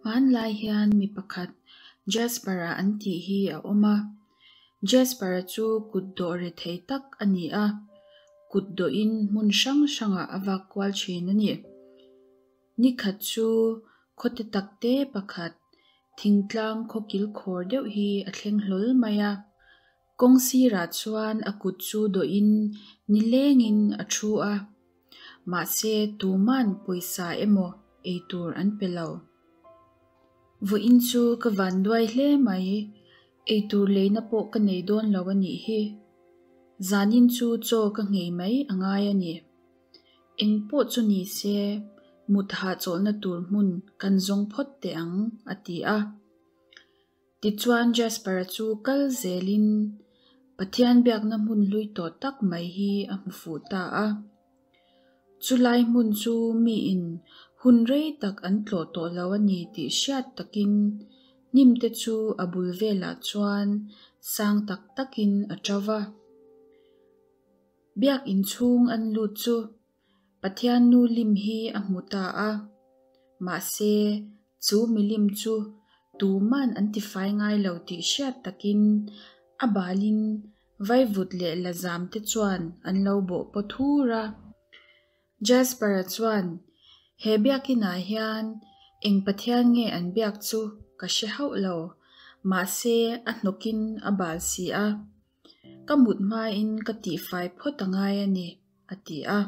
Hmanlai hian mi pakhat Jasper-a an tih hi a awm a. Jasper-a chu kut dawh rethei tak a ni a, kut dawhin hmun hrang hrangah a vak kual thin a ni. Nikhat chu khawte takte pakhat thingtlang khaw kilkhawr deuh hi a thleng hlawl mai a. Kawng sirah chuan a kut chu dawhin nilengin a thu a, mahse tuman pawisa emaw eitur an pe lo. Vawiin chu ka van duai hle mai, eitur leina pawh ka nei dawn lo a nih hi. Zanin chu chaw ka nghei mai a ngai a ni. Eng pawh chu ni se, mut hahchawlhna tur hmun kan zawng phawt teh ang, a ti a. Tichuan Jasper-a chu kal zelin Pathian biakna hmun hlui tawh tak mai hi a hmu fuh ta a. Chulai hmun chu miin hun rei tak an tlawh tawh lo a ni tih hriat takin hnim te chu a bul velah chuan sang tak takin a ṭo va. Biak inchhung an lut chu Pathian nu lim hi a hmu ta a, mahse chu milim chu tuman an tifai ngai lo tih hriat takin a balin vaivut leh lazam te chuan an lo bawh paw thur a. Jasper-a chuan, He biakinah hian eng Pathian nge an biak chu ka hre hauh lo, mahse a hnawkin a bal si a. Ka mut hmain ka tihfai phawt a ngai a ni, a ti a.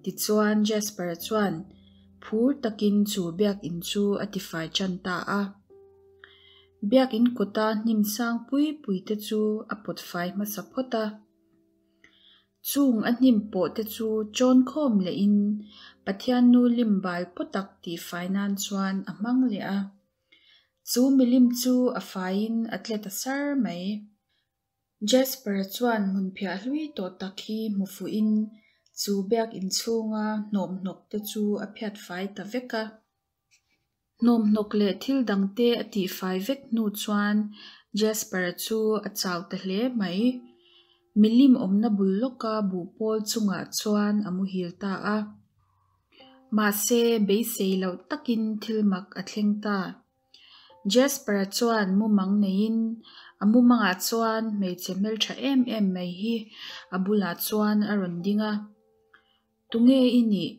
Tichuan Jasper-a chuan phur takin chu biakin chu a tifai tan ta a. Biakin kawta hnim sang pui pui te chu a pawt fai hmasa phawt a. Chung a hnim pawh te chu chawn khawm lehin Pathian nu lim bal paw tak tihfai nan chuan a hmang leh a. Chu milim chu a faiin a tle ta sar mai. Jasper-a chuan hmun phiah hlui tawh tak hi hmu fuhin chu biakin chhunga hnawmhnawk te chu a phiat fai ta vek a. Hnawmhnawk leh thil dangte a tihfai vek hnu chuan Jasper-a chu a chau ta hle mai. Milim awmna bul lawka buhpawl chungah chuan a muhil ta a. Mahse, beisei loh takin thil mak a thleng ta. Jasper-a chuan mumang neiin a mumangah chuan hmeichhe hmeltha em em mai hi a bulah chuan a rawn ding a. Tunge i nih?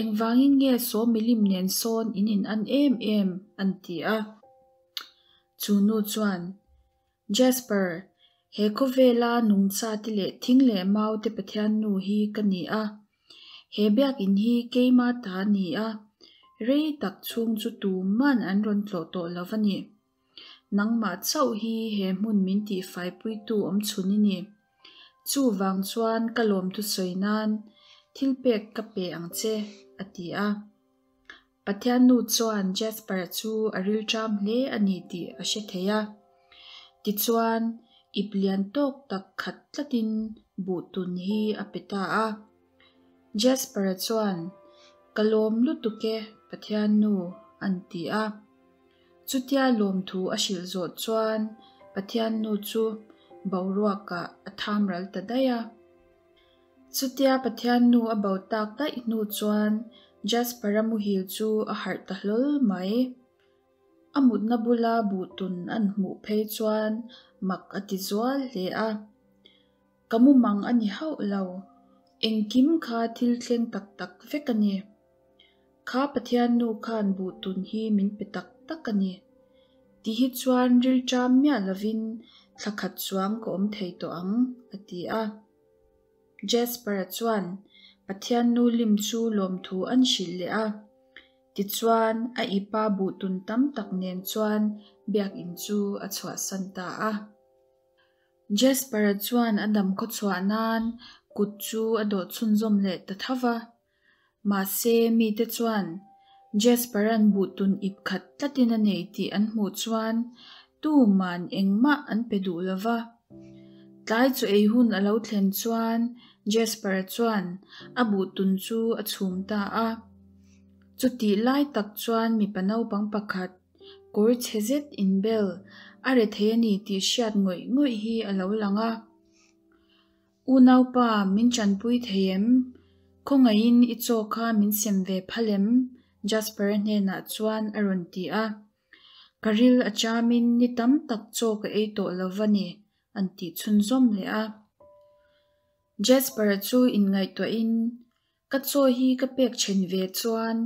Engvangin nge saw milim nen sawn in in an em em? an ti a. Chu nu chuan, Jasper, he khawvela nungcha te leh thing leh mau te Pathian nu hi ka ni a. He biakin hi keima ta a ni a, rei tak chhung chu tuman an rawn tlawh tawh lo a ni. Nangmah chauh hi he hmun min tihfaipuitu awm chhun i ni. Chuvang chuan ka lawmthu sawi nan thil pek ka pe ang che, a ti a. Pathian nu chuan Jasper-a chu a rilṭam hle a ni tih a hre thei a. Tichuan, ip lian tawk tak khat tlatin buhtun hi a pe ta a. Jasper-a chuan, Ka lawm lutuk e, Pathian nu, an ti a. Chutia lawmthu a hrilh zawh chuan Pathian nu chu boruakah a tham ral ta daih a. Chutia Pathian nu a bo tak daih hnu chuan Jasper-a muhil chu a harh ta hlawl mai. A mutna bula buhtun an hmuh phei chuan mak a ti zual hle a. Ka mumang a ni hauh lo, engkim kha thil thleng tak tak vek a ni. Kha Pathian nu khan buhtun hi min pe tak tak a ni. Ti hi chuan rilṭam miah lovin thla khat chuang ka awm thei tawh ang, a ti a. Jasper-a chuan Pathian nu lim chu lawmthu an hrilh leh a. Tichuan, a ipa buhtun tam tak nen chuan biakin chu a chhuahsan ta a. Jasper-a chuan a dam khawchhuah nan kut chu a dawh chhunzawm leh ta tho va. Mahse, mite chuan Jasper-a'n buhtun ip khat tlatin a nei tih an hmuh chuan tuman engmah an pe duh lo va. Tlai chu ei hun a lo thlen chuan Jasper-a chuan a buhtun chu a chhum ta a. Chutih lai tak chuan mipa naupang pakhat kawr chhe zet inbel a re thei a ni tih hriat ngawih ngawih hi a lo lang a. Unaupa, min chanpui thei em? Khawngaihin i chaw kha min sem ve phal em? Jasper-a hnenah chuan a rawn ti a. Ka ril a chamin ni tam tak chaw ka ei tawh lo va ni, an tih chhunzawm leh a. Jasper-a chu inngaihtuahin, Ka chaw hi ka pek then ve chuan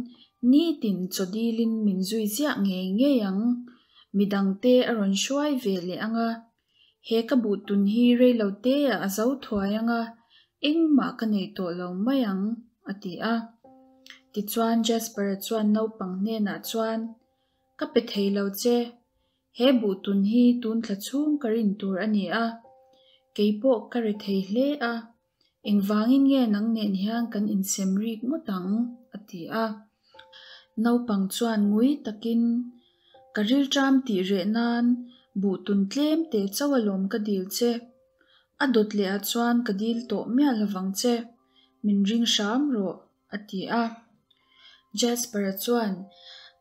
nitin chaw dilin min zui ziah ngei ngei ang. Midangte a rawn hruai ve leh ang a, he ka buh tun hi reilo teah a zo thuai ang a, engmah ka nei tawh lo mai ang, a ti a. Tichuan Jasper-a chuan naupang hnenah chuan, Ka pe thei lo che, he buh tun hi tun thla chhung ka rin tur a ni a, kei pawh ka re thei hle a, Engvangin nge nang nen hian kan insem rik ngawt ang? a ti a. Naupang chuan ngui takin, Ka rilṭam tih reh nan buh tun tlem teh chauh alawm ka dil che. A dawt leh ah chuan ka dil tawh miah lovang che. Min ring hram rawh, a ti a. Jasper-a chuan,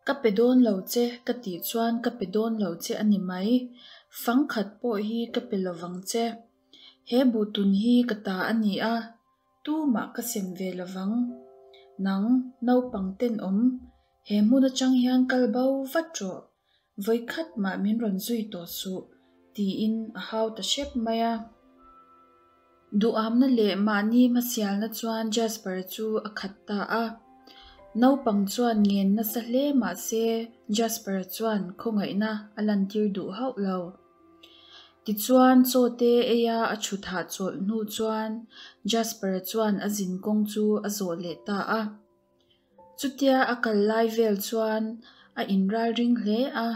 Ka pe dawn lo che ka tih chuan ka pe dawn lo che a ni mai. Fangkhat pawh hi ka pe lovang che. He buhtun hi ka ta a ni a, tumah ka sem ve lovang. Nang, naupang tenawm, he hmun atang hian kal bo vat rawh, vawikhat mah min rawn zui tawh suh, tiin a hau ta hrep mai a. Duhamna leh mahni hmasialna chuan Jasper chu a khat ta a. Naupang chuan ngen nasa hle mah se Jasper chuan khawngaihna a lantir duh hauh lo. Tichuan, chaw te eia a chhut hahchawlh hnu chuan Jasper-a chuan a zin kawng chu a zawh leh ta a. Chutia a kal lai vel chuan a inralring hle a,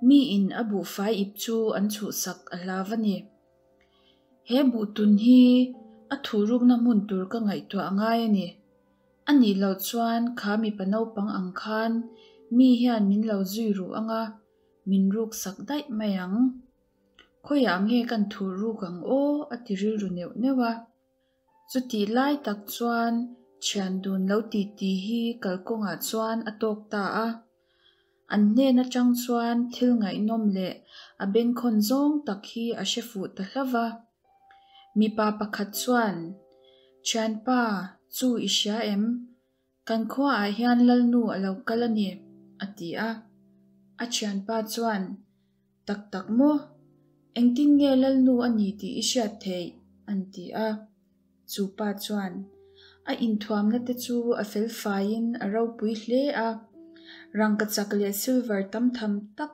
miin a buhfai ip chu an chhuhsak a hlau a ni. He buhtun hi a thuhrukna hmun tur ka ngaihtuah a ngai a ni. A nih loh chuan kha mipa naupang ang khan mi hian min lo zui ruh ang a, Min ruk sak daih mai ang. Khawiah nge kan thur ruk ang aw? a ti rilru neuh neuh a. Chutih lai tak chuan thian dun lo ti ti hi kalkawngah chuan a tawk ta a. An hnen atang chuan thil ngaihnawm leh a bengkhawn zawng tak hi a hre fuh ta hlauh va. Mipa pakhat chuan, Thianpa, chu i hria em? Kan khuaah hian Lalnu a lo kal a ni, a ti a. A thianpa chuan, Tak tak maw? Engtin nge Lalnu a ni tih i hriat theih? an ti a. Chu pa chuan, A inthuamna te chu a fel faiin a ropui hle a, rangkachak leh silver tam tham tak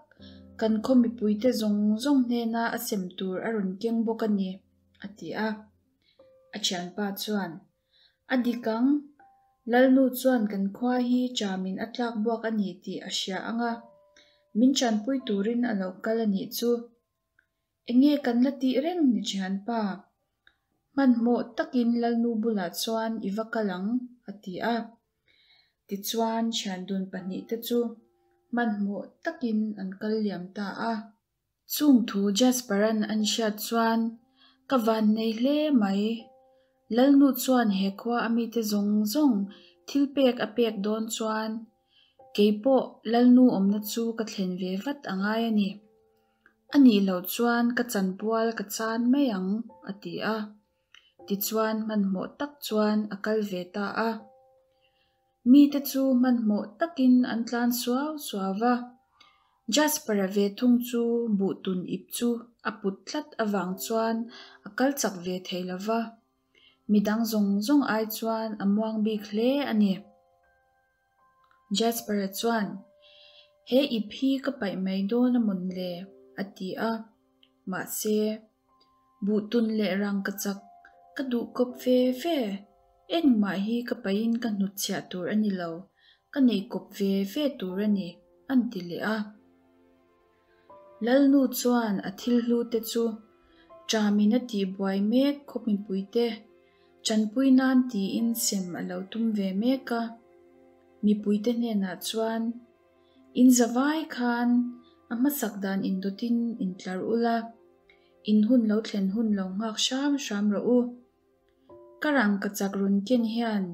kan khaw mipuite zawng zawng hnena a sem tur a rawn keng bawk a ni, a ti a. A thianpa chuan, A dik ang, Lalnu chuan kan khua hi chamin a tlak buak a ni tih a hria ang a, min chanpui turin a lo kal a nih chu. Enge kan la tih reng ni thianpa? Hmanhmawh takin Lalnu bulah chuan i va kal ang, a ti a. Tichuan thiandun pahnihte chu hmanhmawh takin an kal liam ta a. Chung thu Jasper-a'n an hriat chuan, Ka van nei hle mai. Lalnu chuan he khua a mite zawng zawng thil pek a pek dawn chuan kei pawh Lalnu awmna chu ka thlen ve vat a ngai a ni. A nih loh chuan ka chanpual ka chan mai ang, a ti a. Tichuan hmanhmawh tak chuan a kal ve ta a. Mite chu hmanhmawh takin an tlan suau suau va, Jasper-a ve thung chu buhtun ip chu a put tlat avang chuan a kal chak ve thei lo va, midang zawng zawng ai chuan a muang bik hle a ni. Jasper-a chuan, He ip hi ka paih mai dawn a mawn le? a ti a, mahse, Buhtun leh rangkachak ka duh kawp ve ve, engmah hi ka pahin ka hnutchhiah tur a ni lo, ka nei kawp ve ve tur a ni, an ti leh a. Lalnu chuan a thil hlu te chu Ṭamin a tihbuai mek khawp mipuite ṭanpui nan tiin sem a lo tum ve mek a. Mipuite hnenah chuan, In zavai khan a hmasak dan indawtin intlar ula, in hun lo thlen hun lo nghak hram hram rawh u. Ka rangkachak rawn ken hian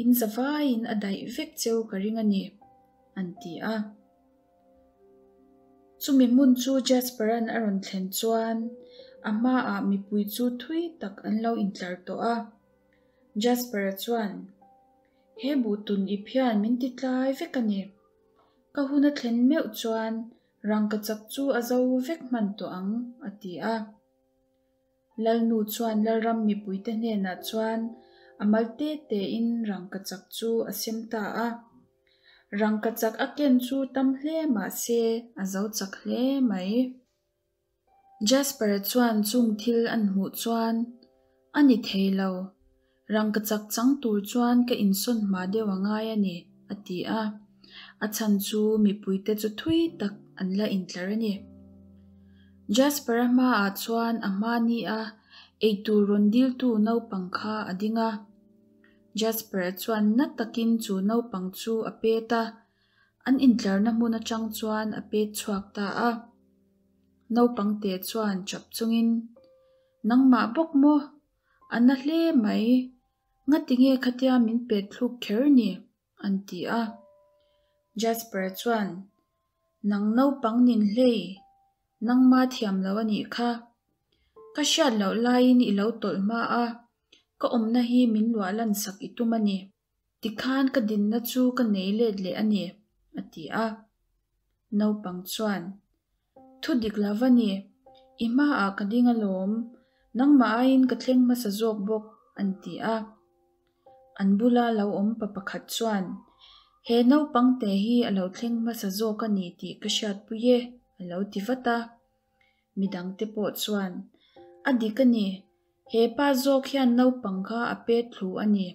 in zavaiin a daih vek cheu ka ring a ni, an ti a. Chumi hmun chu Jasper-a'n a rawn thlen chuan a hmaah mipui chu thui tak an lo intlar tawh a. Jasper-a chuan. He buhtun ip hian min ti tlai vek a ni. Ka hun a thlen meuh chuan rangkachak chu a zo vek hman tawh ang, a ti a. Lalnu chuan Lalram mipuite hnenah chuan a mal te tein rangkachak chu a sem ta a. Rangkachak a ken chu tam hle mah se a zo chak hle mai. Jasper-a chuan chung thil an hmuh chuan, A ni thei lo, rangkachak chang tur chuan ka insawn hma deuh a ngai a ni, a ti a. A chhan chu mipuite chu thui tak an la intlar a ni. Jasper-a hmaah chuan a hma nia eitur rawn diltu naupang kha a ding a. Jasper-a chuan na takin chu naupang chu a pet a, an intlarna hmun atang chuan a pet chhuak ta a. Naupang te chuan chap chungin, Nangmah bawk maw? A na hle mai. Ngatinge khatia min pet thluk kher ni? an ti a. Jasper chuan, Nang naupang nin hlei, nangma thiam lo a nih kha. Ka hriat loh laiin i lo tawlh hma a, ka awmna hi min luah lan sak i tum a ni. Tikhan ka dinna chu ka nei let leh a ni, a ti a. Naupang chuan, Thu dik lo va ni, i hmaah ka ding alawm, nangmah aiin ka thleng hmasa zawk bawk, an ti a. An bula lo awm pa pakhat chuan, He naupang te hi a lo thleng hmasa zawk a ni tih ka hriatpui e, a lo ti vat a. Midangte pawh chuan, A dik a ni, he pa zawk hian naupang kha a pet thlu a ni,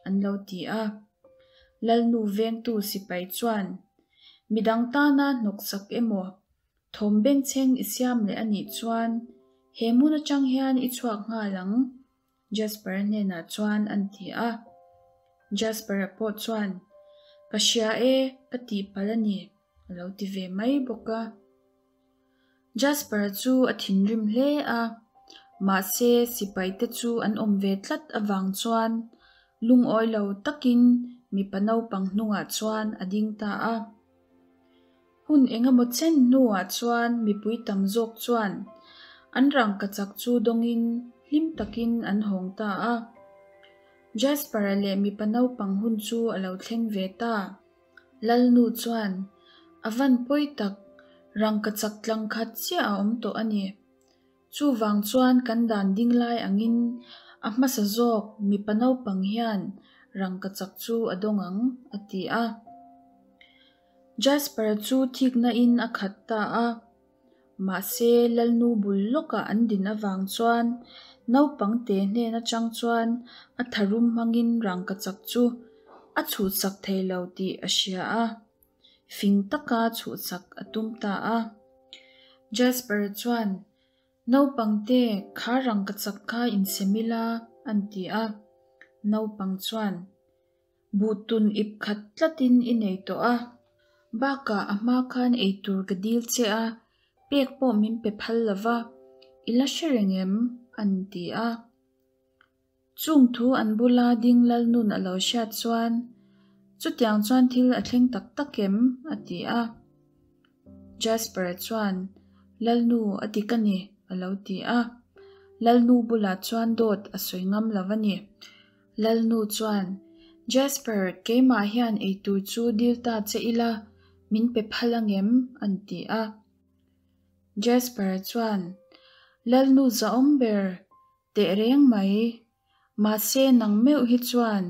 an lo ti a. Lalnu vengtu sipai chuan, Midang tana hnawksak emaw, thawm bengchheng i siam leh a nih chuan he hmun atang hian i chhuak nghal ang, Jasper-a hnenah chuan an ti a. Jasper-a pawh chuan, Ka hria e, ka tihpalh a ni, a lo ti ve mai bawk a. Jasper-a chu a thinrim hle a, mahse sipaite chu an awm ve tlat avang chuan lungawi lo takin mipa naupang hnungah chuan a ding ta a. Hun eng emaw chen hnuah chuan mipui tam zawk chuan an rangkachak chu dawngin hlim takin an hawng ta a. Jasper-a leh mipa naupang hun chu a lo thleng ve ta. Lalnu chuan, A van pawi tak, rangkachak tlang khat chiah a awm tawh a ni. Chuvang chuan kan dan ding lai angin a hmasa zawk mipa naupang hian rangkachak chu a dawng ang, a ti a. Jasper chu thikna in a khat ta a. Mahse Lalnu bul lawkah an din avang chuan naupang te hnen atang chuan a tharum hmangin rangkachak chu a chhuhsak thei lo tih a hria a. Fing taka chhuhsak a tum ta a. Jasper chuan, Naupangte, kha rangkachak kha insem ila, an ti a. Naupang chuan, Buhtun ip khat tlatin i nei tawh a. Bakah a hma khan eitur ka dil che a, pek pawh min pe phal lo va, i la hre reng em? an ti a. Chung thu an bula ding Lalnun a lo hriat chuan, Chutiang chuan thil a thleng tak tak em? a ti a. Jasper-a chuan, Lalnu a dik a ni, a lo ti a. Lalnu bulah chuan dawt a sawi ngam lo a ni. Lalnu chuan, Jasper, keimah hian eitur chu dil ta che ila, min pe phal angem? an ti a. Jasper-a chuan, Lalnu zahawm ber, teh reng mai. Mahse nang meuh hi chuan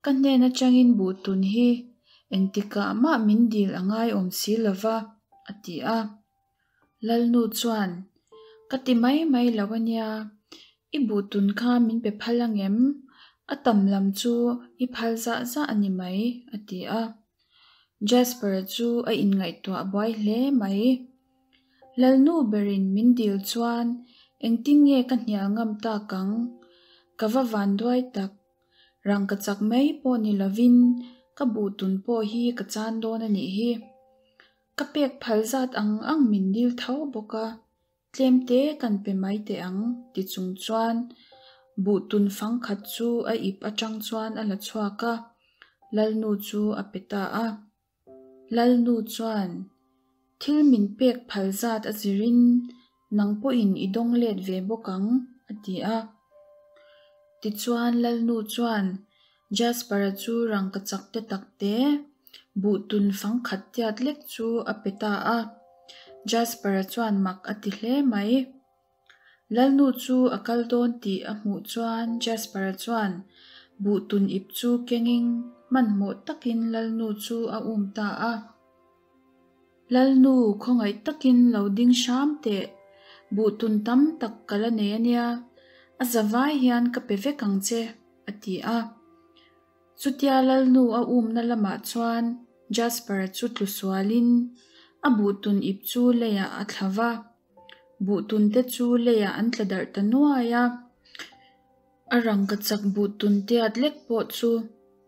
ka hnen atangin buhtun hi engtikah mah min dil a ngai awm si lova, a ti a. Lalnu chuan, Ka ti mai mai lo a nia, i buhtun kha min pe phal angem? A tam lam chu i phal zah zah a ni mai, a ti a. Jasper-a chu a inngaihtuah buai hle mai. Lalnu berin min dil chuan engtin nge ka hnial ngam tak ang? Ka va van duai tak. Rangkachak mai pawh ni lovin ka buhtun pawh hi ka chan dawn a nih hi. Ka pek phal zat ang ang min dil tho bawk a, tlem te kan pe mai teh ang ti chung chuan buhtun fang khat chu a ip atang chuan a la chhuak a, Lalnu chu a pe ta a. Lalnu chuan, Thil min pek phal zat a zirin nang pawhin i dawng let ve bawk ang, a ti a. Tichuan Lalnu chuan. Jasper-a chu rangkachak te tak te, buhtun fangkhat tiat lek chu a pe ta a. Jasper-a chuan mak a ti hle mai. Lalnu chu a kal dawn tih a hmuh chuan Jasper-a chuan buhtun ip chu kengin hmanhmawh takin Lalnu chu a um ta a. Lalnu khawngaih takin lo ding hram teh, buhtun tam tak ka la nei a nia, a za vai hian ka pe vek ang che, a ti a. Chutia Lalnu a umna lamah chuan Jasper-a chu tlu sualin a buhtun ip chu leiah a thla va. Buhtun te chu leiah an tla darh ta nuai a, a rangkachak buhtun tiat lek pawh chu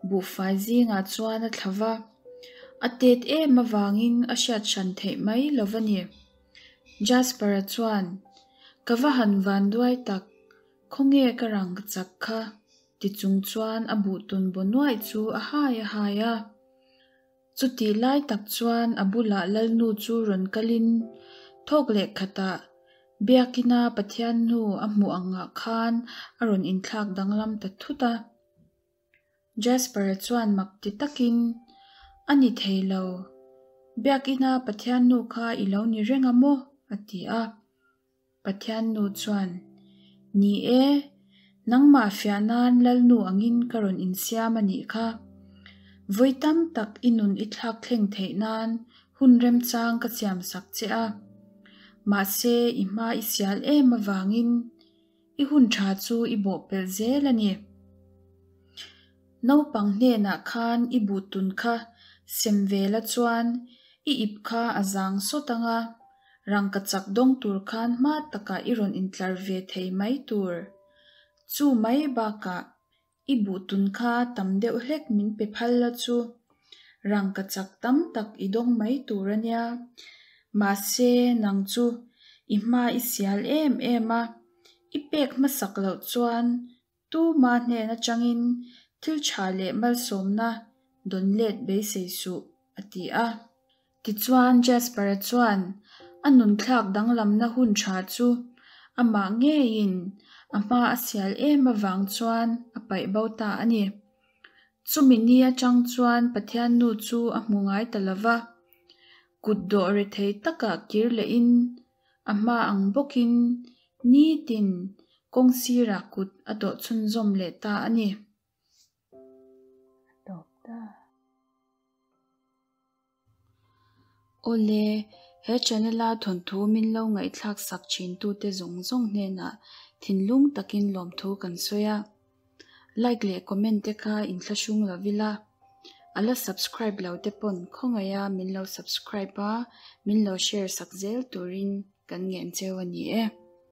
buhfai zingah chuan a thla va, a tet em avangin a hriat hran theih mai lo va ni. Jasper-a chuan, Ka va han van duai tak, khawnge ka rangkachak kha? ti chung chuan a buhtun baw nuaih chu a hai a hai a. Chutih lai tak chuan a bulah Lalnu chu rawn kalin thawk leh khatah Biakina Pathian nu a hmuh angah khan a rawn inthlak danglam ta thut a. Jasper-a chuan mak ti takin, A ni thei lo, Biakina Pathian nu kha i lo ni reng a maw? a ti a. Pathian nu chuan, Ni e, nangmah fiah nan Lalnu angin ka rawn insiam a nih kha. Vawi tam tak i nun i thlak thleng theih nan hun remchang ka siam sak che a. Mahse, i hma i sial em avangin i hun tha chu i bawhpelh zel a ni. Naupang hnenah khan i buhtun kha sem ve la chuan i ip kha a zang sawt ang a, rangkachak dawng tur khan hma takah i rawn intlar ve thei mai tur. Chu mai bakah i buhtun kha tam deuh hlek min pe phal la chu rangkachak tam tak i dawng mai tur a nia. Mahse, nang chu i hma i sial em em a, i pek hmasak loh chuan Tuma hnen atangin thil tha leh malsawmna dawn let beisei suh, a ti a. Tichuan Jasper-a chuan a nunthlak danglamna hun tha chu amah ngeiin a hma a sial em avang chuan a paih bo ta a ni. Chumi ni atang chuan Pathian nu chu a hmu ngai ta lova, kut dawh rethei takah kir lehin A hma ang bawkin nitin kawng sirah kut a dawh chhunzawm leh ta a ni. A tawp ta. Awle, he channel-a thawnthu min lo ngaihthlak sak thintute zawng zawng hnenah thinlung takin lawmthu kan sawi a. Like leh comment te kha inthlahrung lo ila, a la subscribe lo te pawn khawngaih a min lo subscribe a, min lo share sak zel turin kan ngen cheu a ni e.